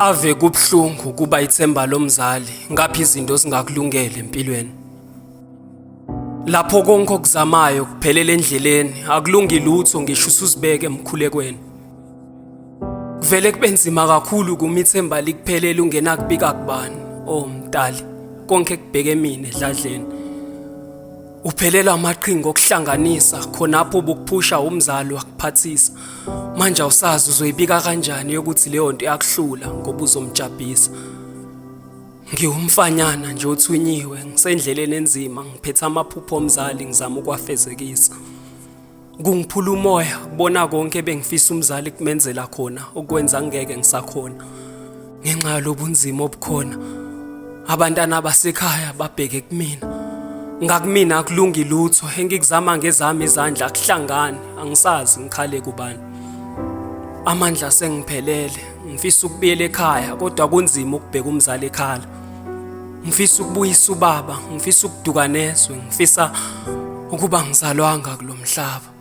Ave kubuhlungu ukuba ithemba lomzali ngapha izinto zingakulungele empilweni. Lapho konke okuzamayo kuphelela endleleni, akulungi lutho ngisho usuzibeke emkhulekweni. Kuvele kube nzima kakhulu kuma ithemba likuphelele ungenakubika kubani. Oh mdali, konke kubheke mina edladleni. Uphelelwa amaqhinga okuhlanganisa khonapho ubukuphusha umzali wakuphathisa. Manje awusazi uzoyibika kanjani yokuthi leyo nto iyakuhlula ngoba uzomjabhisa. Ngiwumfanyana nje othunyiwe, ngisendleleni enzima, ngiphethe amaphupho omzali ngizama ukuwafezekisa. Kungiphula umoya kubona konke ebengifisa umzali kumenzela khona ukwenza ngeke ngisakhona. Ngenxa yalobunzima obukhona abantwana basekhaya babheke kumina. Ngakumina akulungi lutho engikuzama ngezami izandla akuhlangani angisazi ngikhale kubani. Amandla sengiphelele ngifisa ukubuyela ekhaya kodwa kunzima ukubheka umzali ekhala. Ngifisa ukubuyisa ubaba, ngifisa ukuduka nezwe, ngifisa ukuba ngizalwanga kulo mhlaba.